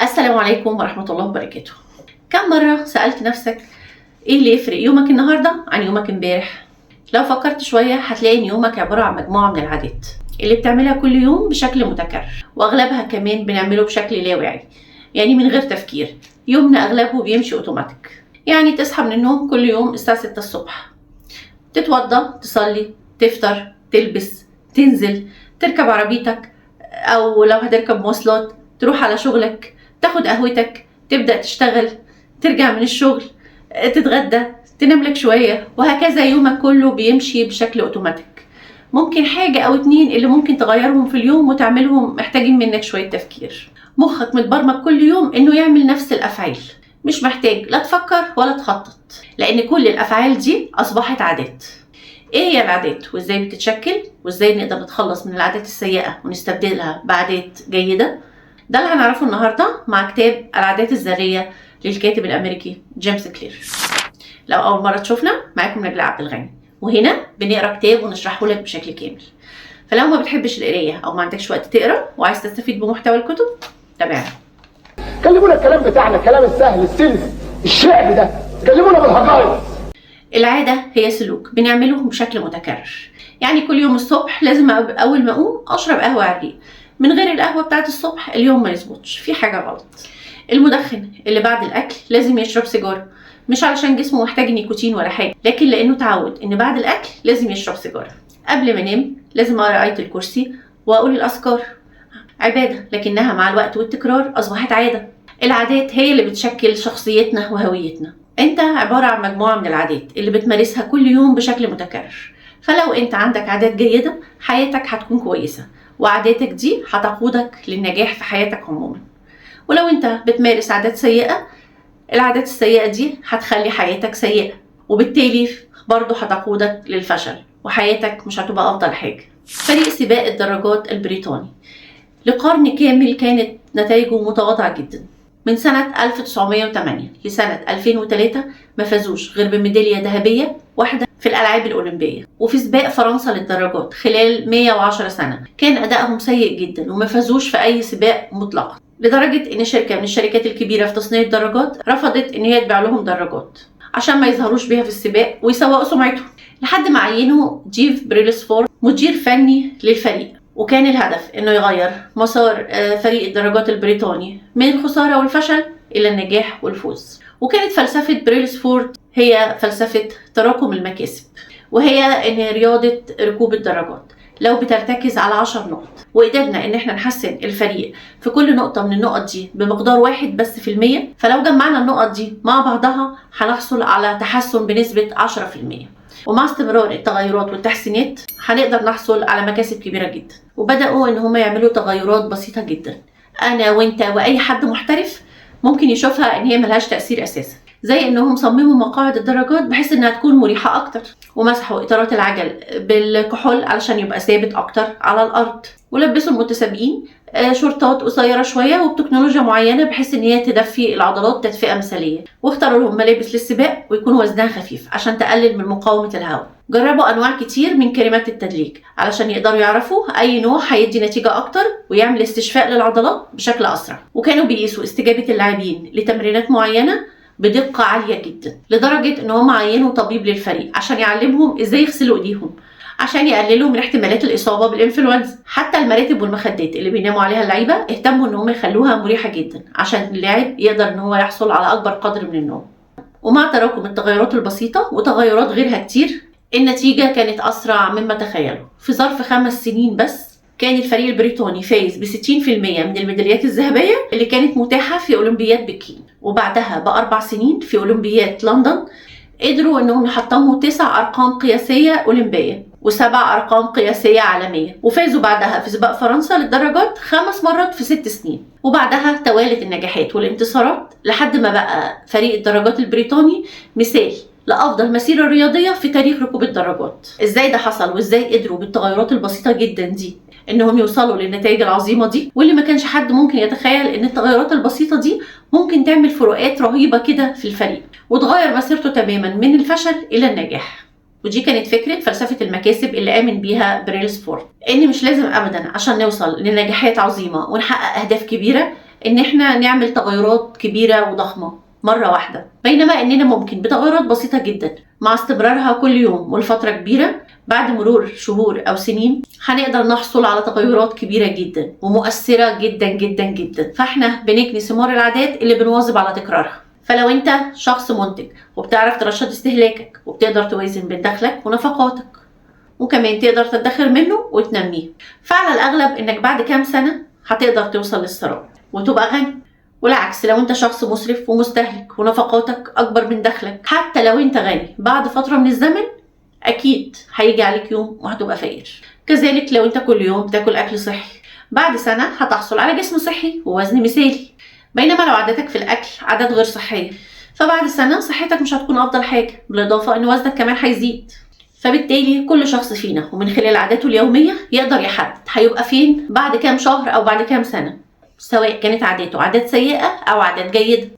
السلام عليكم ورحمة الله وبركاته. كم مرة سألت نفسك ايه اللي يفرق يومك النهاردة عن يومك امبارح؟ لو فكرت شوية هتلاقي ان يومك عبارة عن مجموعة من العادات اللي بتعملها كل يوم بشكل متكرر، واغلبها كمان بنعمله بشكل لا واعي، يعني من غير تفكير. يومنا اغلبه بيمشي اوتوماتيك، يعني تصحى من النوم كل يوم الساعة 6 الصبح، تتوضى، تصلي، تفطر، تلبس، تنزل، تركب عربيتك او لو هتركب مواصلات، تروح على شغلك، تاخد قهوتك، تبدأ تشتغل، ترجع من الشغل، تتغدى، تنام لك شوية، وهكذا. يومك كله بيمشي بشكل اوتوماتيك. ممكن حاجة او اتنين اللي ممكن تغيرهم في اليوم وتعملهم محتاجين منك شوية تفكير. مخك متبرمج كل يوم انه يعمل نفس الافعال، مش محتاج لا تفكر ولا تخطط، لان كل الافعال دي اصبحت عادات. ايه هي العادات وازاي بتتشكل وازاي نقدر نتخلص من العادات السيئة ونستبدلها بعادات جيدة؟ ده اللي هنعرفه النهاردة مع كتاب العادات الذرية للكاتب الأمريكي جيمس كلير. لو أول مرة تشوفنا، معاكم نجلاء عبد الغني، وهنا بنقرا كتاب ونشرحه لك بشكل كامل. فلو ما بتحبش القراية أو ما عندكش وقت تقرا وعايز تستفيد بمحتوى الكتب، تابعنا. كلمونا الكلام بتاعنا، الكلام السهل السلس الشعب ده، كلمونا بالهجايص. العادة هي سلوك بنعمله بشكل متكرر، يعني كل يوم الصبح لازم أول ما أقوم أشرب قهوة على الريق، من غير القهوة بتاعت الصبح اليوم ما يظبطش، في حاجة غلط. المدخن اللي بعد الأكل لازم يشرب سيجارة، مش علشان جسمه محتاج نيكوتين ولا حاجة، لكن لأنه اتعود إن بعد الأكل لازم يشرب سيجارة. قبل ما أنام لازم أقرأ آية الكرسي وأقول الأذكار، عبادة لكنها مع الوقت والتكرار أصبحت عادة. العادات هي اللي بتشكل شخصيتنا وهويتنا. أنت عبارة عن مجموعة من العادات اللي بتمارسها كل يوم بشكل متكرر، فلو أنت عندك عادات جيدة حياتك هتكون كويسة، وعاداتك دي هتقودك للنجاح في حياتك عموما. ولو انت بتمارس عادات سيئة، العادات السيئة دي هتخلي حياتك سيئة، وبالتالي برضو هتقودك للفشل وحياتك مش هتبقى أفضل حاجة. فريق سباق الدراجات البريطاني لقرن كامل كانت نتائجه متواضعة جدا. من سنة 1908 لسنة 2003 ما فازوش غير بميدالية ذهبية واحدة في الألعاب الأولمبية. وفي سباق فرنسا للدراجات خلال 110 سنة كان أدائهم سيء جدا وما فازوش في أي سباق مطلقا، لدرجة إن شركة من الشركات الكبيرة في تصنيع الدراجات رفضت إن هي تبيع لهم دراجات عشان ما يظهروش بيها في السباق ويسوقوا سمعتهم، لحد ما عينوا جيف بريلسفورد مدير فني للفريق. وكان الهدف إنه يغير مسار فريق الدراجات البريطاني من الخسارة والفشل إلى النجاح والفوز. وكانت فلسفة بريلسفورد هي فلسفة تراكم المكاسب، وهي إن رياضة ركوب الدراجات لو بترتكز على 10 نقط، وقدرنا إن إحنا نحسن الفريق في كل نقطة من النقط دي بمقدار 1% بس، فلو جمعنا النقط دي مع بعضها هنحصل على تحسن بنسبة 10%. ومع استمرار التغيرات والتحسينات هنقدر نحصل على مكاسب كبيرة جدا. وبدأوا إن هم يعملوا تغيرات بسيطة جدا، أنا وإنت وأي حد محترف ممكن يشوفها إن هي ملهاش تأثير أساسا، زي إنهم صمموا مقاعد الدراجات بحيث إنها تكون مريحة أكتر، ومسحوا إطارات العجل بالكحول علشان يبقى ثابت أكتر على الأرض، ولبسوا المتسابقين شورتات قصيرة شوية وبتكنولوجيا معينة بحيث إن هي تدفي العضلات تدفئة مثالية، واختاروا لهم ملابس للسباق ويكون وزنها خفيف عشان تقلل من مقاومة الهواء. جربوا أنواع كتير من كريمات التدليك علشان يقدروا يعرفوا أي نوع هيدي نتيجة أكتر ويعمل استشفاء للعضلات بشكل أسرع. وكانوا بيقيسوا استجابة اللاعبين لتمرينات معينة بدقة عالية جدا، لدرجة إن هم عينوا طبيب للفريق عشان يعلمهم إزاي يغسلوا إيديهم عشان يقللوا من احتمالات الإصابة بالإنفلونزا. حتى المراتب والمخدات اللي بيناموا عليها اللعيبة اهتموا إن هم يخلوها مريحة جدا عشان اللاعب يقدر إن هو يحصل على أكبر قدر من النوم. ومع تراكم التغيرات البسيطة وتغيرات غيرها كتير، النتيجة كانت أسرع مما تخيلوا. في ظرف 5 سنين بس كان الفريق البريطاني فايز بستين في المية من الميداليات الذهبية اللي كانت متاحة في أولمبياد بكين، وبعدها ب4 سنين في أولمبياد لندن قدروا إنهم يحطموا 9 أرقام قياسية أولمبية و7 أرقام قياسية عالمية، وفازوا بعدها في سباق فرنسا للدراجات 5 مرات في 6 سنين. وبعدها توالت النجاحات والانتصارات لحد ما بقى فريق الدراجات البريطاني مثال لأفضل مسيرة رياضية في تاريخ ركوب الدراجات. إزاي ده حصل وإزاي قدروا بالتغيرات البسيطة جدا دي إنهم يوصلوا للنتائج العظيمة دي، واللي ما كانش حد ممكن يتخيل إن التغيرات البسيطة دي ممكن تعمل فروقات رهيبة كده في الفريق وتغير مسيرته تماما من الفشل إلى النجاح. ودي كانت فكرة فلسفة المكاسب اللي آمن بيها بريلسفورد، إن مش لازم أبدا عشان نوصل لنجاحات عظيمة ونحقق أهداف كبيرة ان احنا نعمل تغيرات كبيرة وضخمة مرة واحدة، بينما اننا ممكن بتغيرات بسيطة جدا مع استمرارها كل يوم ولفترة كبيرة بعد مرور شهور او سنين هنقدر نحصل على تغيرات كبيرة جدا ومؤثرة جدا جدا جدا. فاحنا بنجني ثمار العادات اللي بنواظب على تكرارها. فلو انت شخص منتج وبتعرف ترشد استهلاكك وبتقدر توازن بين دخلك ونفقاتك وكمان تقدر تدخر منه وتنميه، فعلى الاغلب انك بعد كام سنة هتقدر توصل للثراء وتبقى غني. والعكس لو انت شخص مسرف ومستهلك ونفقاتك اكبر من دخلك، حتى لو انت غني بعد فترة من الزمن اكيد هيجي عليك يوم وهتبقى فقير. كذلك لو انت كل يوم بتاكل اكل صحي، بعد سنة هتحصل على جسم صحي ووزن مثالي. بينما لو عاداتك في الاكل عادات غير صحية، فبعد سنة صحتك مش هتكون افضل حاجة، بالاضافة ان وزنك كمان هيزيد. فبالتالي كل شخص فينا ومن خلال عاداته اليومية يقدر يحدد هيبقى فين بعد كام شهر او بعد كام سنة، سواء كانت عاداته عادات سيئة أو عادات جيدة.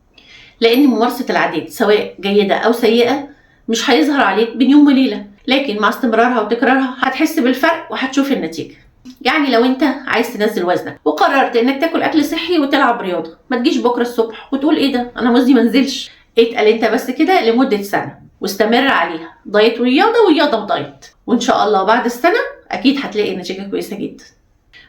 لأن ممارسة العادات سواء جيدة أو سيئة مش هيظهر عليك بين يوم وليلة، لكن مع استمرارها وتكرارها هتحس بالفرق وهتشوف النتيجة. يعني لو انت عايز تنزل وزنك وقررت انك تاكل اكل صحي وتلعب رياضة، ما تجيش بكرة الصبح وتقول ايه ده انا وزني منزلش. اتقل انت بس كده لمدة سنة واستمر عليها، diet ورياضة ورياضة و diet، وان شاء الله بعد السنة اكيد هتلاقي نتيجة كويسة جدا.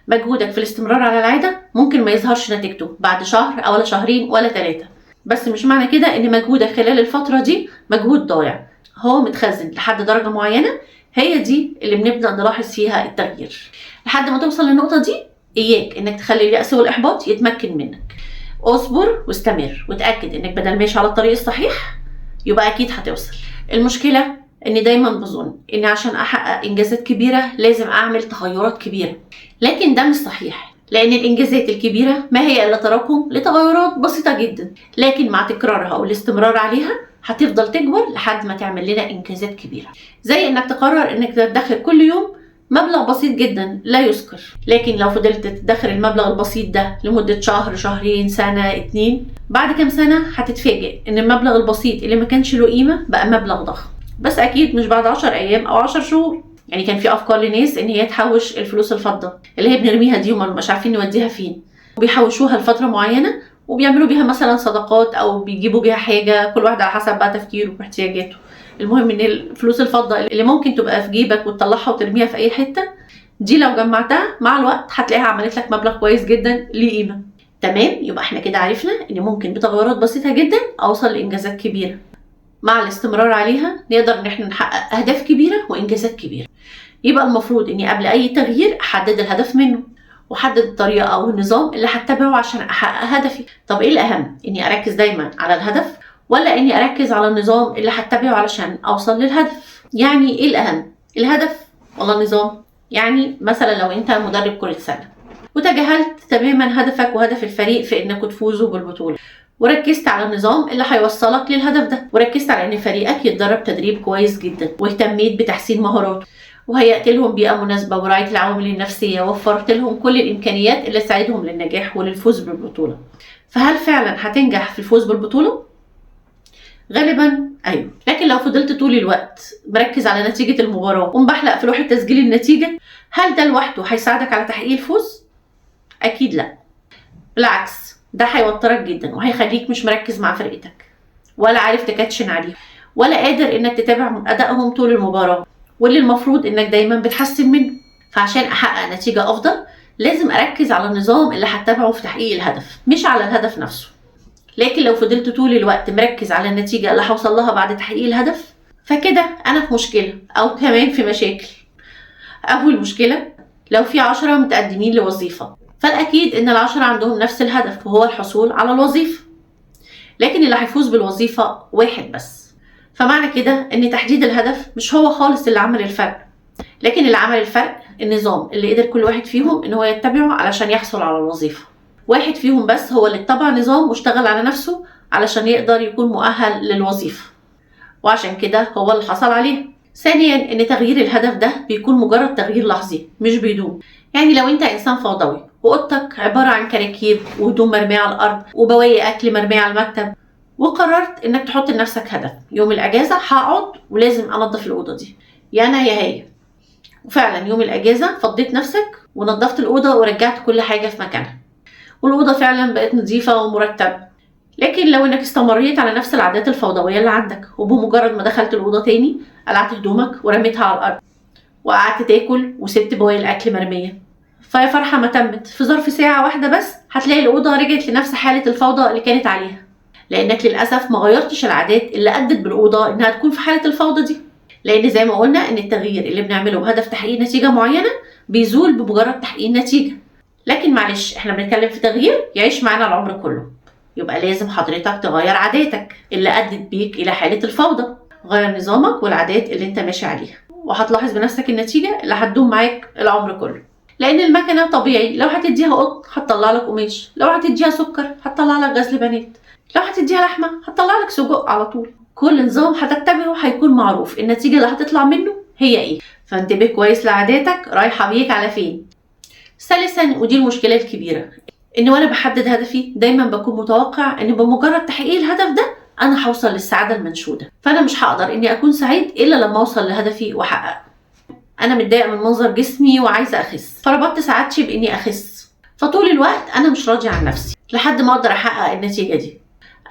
مجهودك في الاستمرار على العادة ممكن ما يظهرش نتيجته بعد شهر او ولا شهرين ولا 3، بس مش معنى كده ان مجهودك خلال الفترة دي مجهود ضايع، هو متخزن لحد درجة معينة هي دي اللي بنبدأ نلاحظ فيها التغيير. لحد ما توصل للنقطة دي اياك انك تخلي اليأس والإحباط يتمكن منك. اصبر واستمر وتأكد انك بدل ماشي على الطريق الصحيح يبقى اكيد هتوصل. المشكلة ان دايما بظن ان عشان احقق انجازات كبيرة لازم اعمل تغيرات كبيرة، لكن ده مش صحيح، لان الانجازات الكبيرة ما هي الا تراكم لتغيرات بسيطة جدا، لكن مع تكرارها والاستمرار عليها هتفضل تكبر لحد ما تعمل لنا انجازات كبيرة. زي انك تقرر انك تدخر كل يوم مبلغ بسيط جدا لا يذكر، لكن لو فضلت تدخر المبلغ البسيط ده لمدة شهر شهرين سنة 2، بعد كام سنة هتتفاجئ ان المبلغ البسيط اللي ما كانش له قيمة بقى مبلغ ضخم. بس اكيد مش بعد 10 ايام او 10 شهور. يعني كان في افكار لناس ان هي تحوش الفلوس الفضة اللي هي بنرميها دي وما مش عارفين نوديها فين، وبيحوشوها لفترة معينة وبيعملوا بيها مثلا صدقات او بيجيبوا بيها حاجة، كل واحد على حسب بقى تفكيره واحتياجاته. المهم ان الفلوس الفضة اللي ممكن تبقى في جيبك وتطلعها وترميها في اي حتة دي لو جمعتها مع الوقت هتلاقيها عملت لك مبلغ كويس جدا ليه قيمة. تمام، يبقى احنا كده عرفنا ان ممكن بتغيرات بسيطة جدا اوصل لانجازات كبيرة. مع الاستمرار عليها نقدر ان احنا نحقق اهداف كبيرة وانجازات كبيرة. يبقى المفروض اني قبل اي تغيير احدد الهدف منه واحدد الطريقة او النظام اللي هتبعه عشان احقق هدفي. طب ايه الاهم، اني اركز دايما على الهدف ولا اني اركز على النظام اللي هتبعه علشان اوصل للهدف؟ يعني ايه الاهم، الهدف ولا النظام؟ يعني مثلا لو انت مدرب كرة سلة وتجاهلت تماما هدفك وهدف الفريق في انكم تفوزوا بالبطولة، وركزت على النظام اللي هيوصلك للهدف ده، وركزت على ان فريقك يتدرب تدريب كويس جدا، واهتميت بتحسين مهاراته، وهيأت لهم بيئة مناسبة ورعاية العوامل النفسية، ووفرت لهم كل الإمكانيات اللي تساعدهم للنجاح وللفوز بالبطولة، فهل فعلا هتنجح في الفوز بالبطولة؟ غالبا ايوه. لكن لو فضلت طول الوقت مركز على نتيجة المباراة ومبحلق في لوحة تسجيل النتيجة، هل ده لوحده هيساعدك على تحقيق الفوز؟ اكيد لا، بالعكس ده هيوترك جدا وهيخليك مش مركز مع فرقتك، ولا عارف تكاتشن عليهم، ولا قادر انك تتابع ادائهم طول المباراة، واللي المفروض انك دايما بتحسن منه. فعشان احقق نتيجة افضل لازم اركز على النظام اللي هتبعه في تحقيق الهدف، مش على الهدف نفسه. لكن لو فضلت طول الوقت مركز على النتيجة اللي هوصل لها بعد تحقيق الهدف، فكده انا في مشكلة او كمان في مشاكل. اول مشكلة، لو في 10 متقدمين لوظيفة، فالأكيد إن 10 عندهم نفس الهدف وهو الحصول على الوظيفة، لكن اللي هيفوز بالوظيفة واحد بس. فمعنى كده إن تحديد الهدف مش هو خالص اللي عمل الفرق، لكن اللي عمل الفرق النظام اللي قدر كل واحد فيهم إن هو يتبعه علشان يحصل على الوظيفة. واحد فيهم بس هو اللي اتبع نظام واشتغل على نفسه علشان يقدر يكون مؤهل للوظيفة، وعشان كده هو اللي حصل عليها. ثانيا، إن تغيير الهدف ده بيكون مجرد تغيير لحظي مش بيدوم. يعني لو أنت إنسان فوضوي وأوضتك عبارة عن كراكيب وهدوم مرمية على الأرض وبواقي أكل مرمية على المكتب، وقررت إنك تحط لنفسك هدف، يوم الأجازة هقعد ولازم أنظف الأوضة دي، يا أنا يا هي. وفعلا يوم الأجازة فضيت نفسك ونظفت الأوضة ورجعت كل حاجة في مكانها، والأوضة فعلا بقت نظيفة ومرتبة. لكن لو انك استمريت على نفس العادات الفوضوية اللي عندك، وبمجرد ما دخلت الأوضة تاني قلعت هدومك ورميتها على الأرض وقعدت تاكل وسبت بواقي الأكل مرمية، فيا فرحة ما تمت، في ظرف ساعة واحدة بس هتلاقي الأوضة رجعت لنفس حالة الفوضى اللي كانت عليها، لأنك للأسف ما غيرتش العادات اللي أدت بالأوضة إنها تكون في حالة الفوضى دي. لأن زي ما قلنا إن التغيير اللي بنعمله بهدف تحقيق نتيجة معينة بيزول بمجرد تحقيق النتيجة. لكن معلش احنا بنتكلم في تغيير يعيش معانا العمر كله، يبقى لازم حضرتك تغير عاداتك اللي أدت بيك إلى حالة الفوضى. غير نظامك والعادات اللي انت ماشي عليها، وهتلاحظ بنفسك النتيجة اللي هتدوم معاك العمر كله. لأن المكنة طبيعي لو هتديها قط هتطلع لك قماش، لو هتديها سكر هتطلع لك غزل بنات، لو هتديها لحمة هتطلع لك سجق على طول. كل نظام هتتبعه هيكون معروف النتيجة اللي هتطلع منه هي ايه، فانتبه كويس لعاداتك رايحة بيك على فين. ثالثا، ودي المشكلة الكبيرة، ان وانا بحدد هدفي دايما بكون متوقع ان بمجرد تحقيق الهدف ده انا هوصل للسعادة المنشودة، فانا مش هقدر اني اكون سعيد الا لما اوصل لهدفي واحققه. انا متضايقة من منظر جسمي وعايزة اخس، فربطت سعادتي باني اخس، فطول الوقت انا مش راضية عن نفسي لحد ما اقدر احقق النتيجة دي.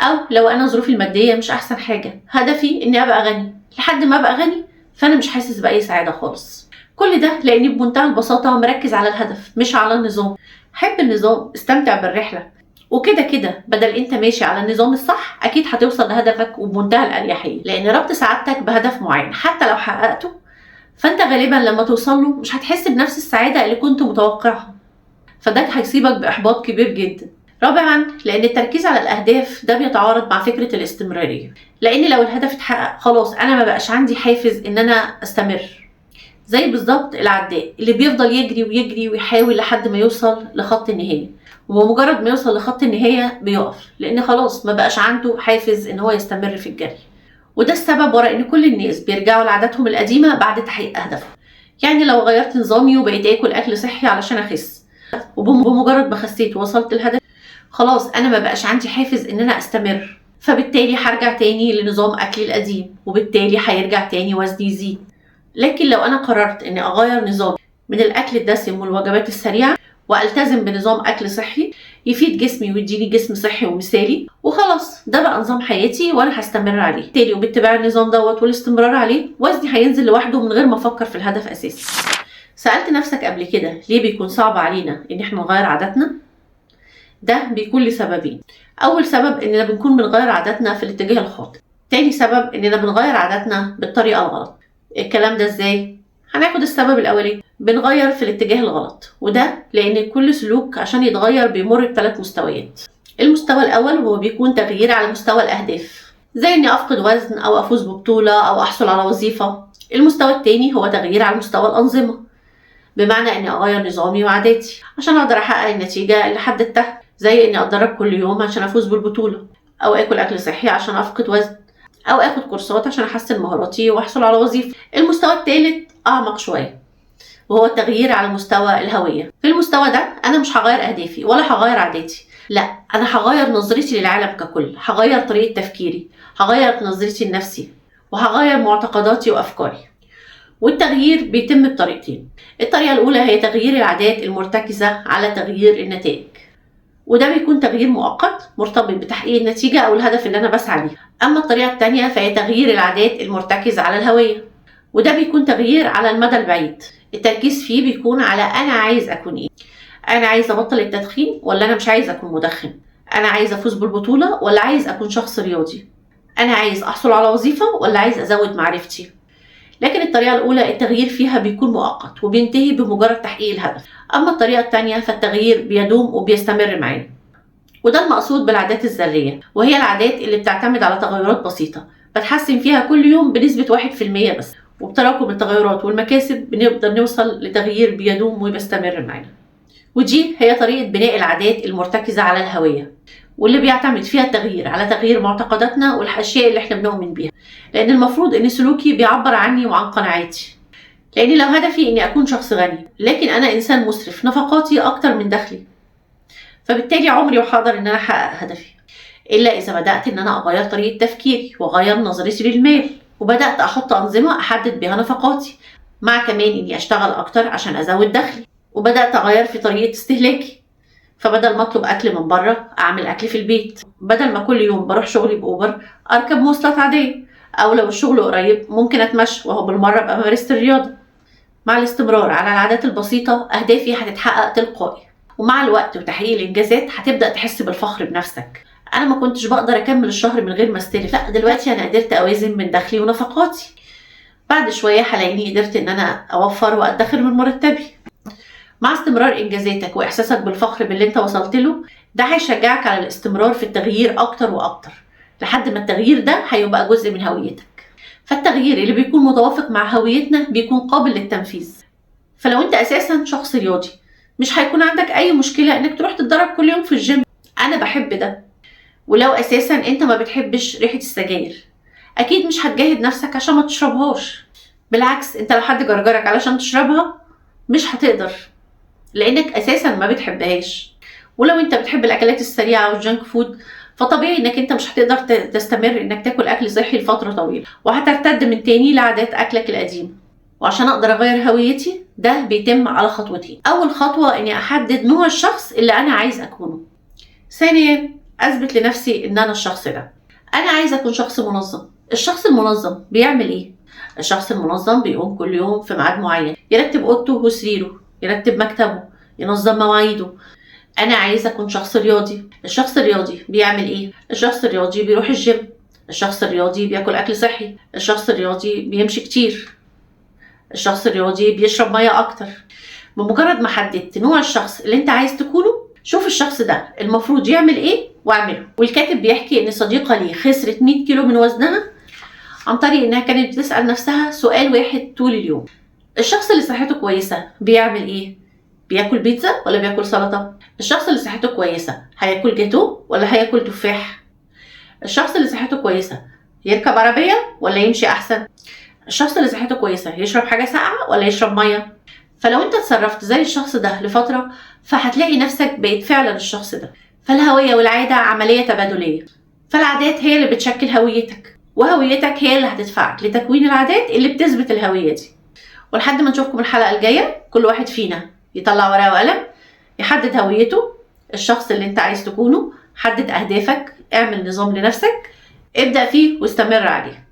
او لو انا ظروفي المادية مش احسن حاجة، هدفي اني ابقى غني، لحد ما ابقى غني فانا مش حاسس باي سعادة خالص. كل ده لاني بمنتهى البساطة مركز على الهدف مش على النظام. حب النظام، استمتع بالرحلة، وكده كده بدل انت ماشي على النظام الصح اكيد هتوصل لهدفك وبمنتهى الاريحية، لان ربط سعادتك بهدف معين حتى لو حققته فانت غالبا لما توصل له مش هتحس بنفس السعادة اللي كنت متوقعها، فده هيصيبك باحباط كبير جدا. رابعا، لان التركيز على الاهداف ده بيتعارض مع فكرة الاستمرارية، لان لو الهدف اتحقق خلاص انا ما بقاش عندي حافز ان انا استمر، زي بالظبط العداء اللي بيفضل يجري ويجري ويحاول لحد ما يوصل لخط النهاية، وبمجرد ما يوصل لخط النهاية بيقف، لان خلاص ما بقاش عنده حافز ان هو يستمر في الجري. وده السبب وراء ان كل الناس بيرجعوا لعاداتهم القديمة بعد تحقيق اهدافهم. يعني لو غيرت نظامي وبقيت اكل اكل صحي علشان اخس، وبمجرد ما خسيت ووصلت للهدف خلاص انا ما بقاش عندي حافز ان انا استمر، فبالتالي هرجع تاني لنظام اكلي القديم، وبالتالي هيرجع تاني وزني يزيد. لكن لو انا قررت اني اغير نظامي من الاكل الدسم والوجبات السريعة والتزم بنظام اكل صحي يفيد جسمي ويديني جسم صحي ومثالي، وخلاص ده بقى نظام حياتي وانا هستمر عليه، بالتالي وباتباع النظام دوت والاستمرار عليه وزني هينزل لوحده من غير ما افكر في الهدف اساسا. سألت نفسك قبل كده ليه بيكون صعب علينا ان احنا نغير عاداتنا؟ ده بيكون لسببين. اول سبب اننا بنكون بنغير عاداتنا في الاتجاه الخاطئ، تاني سبب اننا بنغير عاداتنا بالطريقة الغلط. الكلام ده ازاي؟ هناخد السبب الاولاني، بنغير في الاتجاه الغلط، وده لان كل سلوك عشان يتغير بيمر بثلاث مستويات. المستوى الاول هو بيكون تغيير على مستوى الاهداف، زي اني افقد وزن او افوز ببطولة او احصل على وظيفة. المستوى الثاني هو تغيير على مستوى الانظمة، بمعنى اني اغير نظامي وعاداتي عشان اقدر احقق النتيجة اللي حددتها، زي اني اتدرب كل يوم عشان افوز بالبطولة، او اكل اكل صحي عشان افقد وزن، او اخد كورسات عشان احسن مهاراتي واحصل على وظيفة. المستوى الثالث اعمق شوية، وهو التغيير على مستوى الهوية. في المستوى ده انا مش هغير اهدافي ولا هغير عاداتي، لا انا هغير نظرتي للعالم ككل، هغير طريقه تفكيري، هغير نظرتي لنفسي، وهغير معتقداتي وافكاري. والتغيير بيتم بطريقتين. الطريقة الاولى هي تغيير العادات المرتكزه على تغيير النتائج، وده بيكون تغيير مؤقت مرتبط بتحقيق النتيجة أو الهدف اللي أنا بسعى ليه. أما الطريقة التانية فهي تغيير العادات المرتكزة على الهوية، وده بيكون تغيير على المدى البعيد، التركيز فيه بيكون على أنا عايز أكون إيه، أنا عايز أبطل التدخين ولا أنا مش عايز أكون مدخن، أنا عايز أفوز بالبطولة ولا عايز أكون شخص رياضي، أنا عايز أحصل على وظيفة ولا عايز أزود معرفتي. لكن الطريقة الأولى التغيير فيها بيكون مؤقت وبينتهي بمجرد تحقيق الهدف. أما الطريقة الثانية فالتغيير بيدوم وبيستمر معانا، وده المقصود بالعادات الذرية، وهي العادات اللي بتعتمد على تغيرات بسيطة بتحسن فيها كل يوم بنسبة 1% بس، وبتراكم التغيرات والمكاسب بنقدر نوصل لتغيير بيدوم وبيستمر معانا. ودي هي طريقة بناء العادات المرتكزة على الهوية، واللي بيعتمد فيها التغيير على تغيير معتقداتنا والاشياء اللي احنا بنؤمن بيها، لان المفروض ان سلوكي بيعبر عني وعن قناعاتي. لان لو هدفي اني اكون شخص غني لكن انا انسان مسرف نفقاتي اكتر من دخلي، فبالتالي عمري وحاضر ان انا احقق هدفي الا اذا بدات ان انا اغير طريقه تفكيري واغير نظرتي للمال، وبدات احط انظمة احدد بيها نفقاتي، مع كمان اني اشتغل اكتر عشان ازود دخلي، وبدات اغير في طريقه استهلاكي. فبدل ما اطلب اكل من بره اعمل اكل في البيت، بدل ما كل يوم بروح شغلي باوبر اركب مواصلات عادية، او لو الشغل قريب ممكن اتمشى وهو بالمرة ابقى مارست الرياضة. مع الاستمرار على العادات البسيطة اهدافي هتتحقق تلقائي، ومع الوقت وتحقيق الانجازات هتبدا تحس بالفخر بنفسك. انا ما كنتش بقدر اكمل الشهر من غير ما استلف، لا دلوقتي انا قدرت اوازن من دخلي ونفقاتي. بعد شوية هلاقيني قدرت ان انا اوفر وادخر من مرتبي. مع استمرار انجازاتك واحساسك بالفخر باللي انت وصلت له ده هيشجعك على الاستمرار في التغيير اكتر واكتر، لحد ما التغيير ده هيبقى جزء من هويتك. فالتغيير اللي بيكون متوافق مع هويتنا بيكون قابل للتنفيذ. فلو انت اساسا شخص رياضي مش هيكون عندك اي مشكلة انك تروح تتدرب كل يوم في الجيم، انا بحب ده. ولو اساسا انت ما بتحبش ريحه السجاير اكيد مش هتجاهد نفسك عشان ما تشربهاش، بالعكس انت لو حد جرجرك علشان تشربها مش هتقدر لانك اساسا ما بتحبهاش. ولو انت بتحب الاكلات السريعة وال junk food فطبيعي انك انت مش هتقدر تستمر انك تاكل اكل صحي لفترة طويلة، وهترتد من تاني لعادات اكلك القديمة. وعشان اقدر اغير هويتي ده بيتم على خطوتين. اول خطوة اني احدد نوع الشخص اللي انا عايز اكونه. ثانيا اثبت لنفسي ان انا الشخص ده. انا عايز اكون شخص منظم. الشخص المنظم بيعمل ايه؟ الشخص المنظم بيقوم كل يوم في ميعاد معين، يرتب اوضته وسريره، يرتب مكتبه، ينظم مواعيده. انا عايز اكون شخص رياضي. الشخص الرياضي بيعمل ايه؟ الشخص الرياضي بيروح الجيم، الشخص الرياضي بياكل اكل صحي، الشخص الرياضي بيمشي كتير، الشخص الرياضي بيشرب مية اكتر. بمجرد ما حددت نوع الشخص اللي انت عايز تكونه، شوف الشخص ده المفروض يعمل ايه واعمله. والكاتب بيحكي ان صديقه ليه خسرت 100 كيلو من وزنها عن طريق انها كانت بتسال نفسها سؤال واحد طول اليوم. الشخص اللي صحته كويسة بيعمل ايه؟ بياكل بيتزا ولا بياكل سلطة؟ الشخص اللي صحته كويسة هياكل جاتو ولا هياكل تفاح؟ الشخص اللي صحته كويسة يركب عربية ولا يمشي احسن؟ الشخص اللي صحته كويسة يشرب حاجة ساقعه ولا يشرب مية؟ فلو انت اتصرفت زي الشخص ده لفترة فهتلاقي نفسك بقيت فعلا الشخص ده. فالهويه والعادة عملية تبادليه، فالعادات هي اللي بتشكل هويتك، وهويتك هي اللي هتدفعك لتكوين العادات اللي بتثبت الهوية دي. ولحد ما نشوفكم الحلقة الجاية، كل واحد فينا يطلع ورقة وقلم، يحدد هويته، الشخص اللي انت عايز تكونه، حدد اهدافك، اعمل نظام لنفسك، ابدأ فيه واستمر عليه.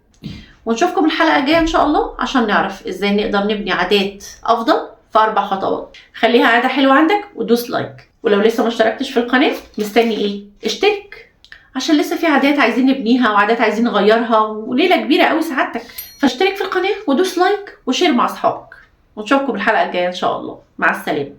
ونشوفكم الحلقة الجاية ان شاء الله عشان نعرف ازاي نقدر نبني عادات افضل في 4 خطوات. خليها عادة حلوة عندك ودوس like. ولو لسه ما اشتركتش في القناة مستني ايه؟ اشترك، عشان لسه في عادات عايزين نبنيها وعادات عايزين نغيرها وليلة كبيرة قوي سعادتك. فاشترك في القناة ودوس like و share مع اصحابك. ونشوفكم الحلقة الجاية ان شاء الله. مع السلامة.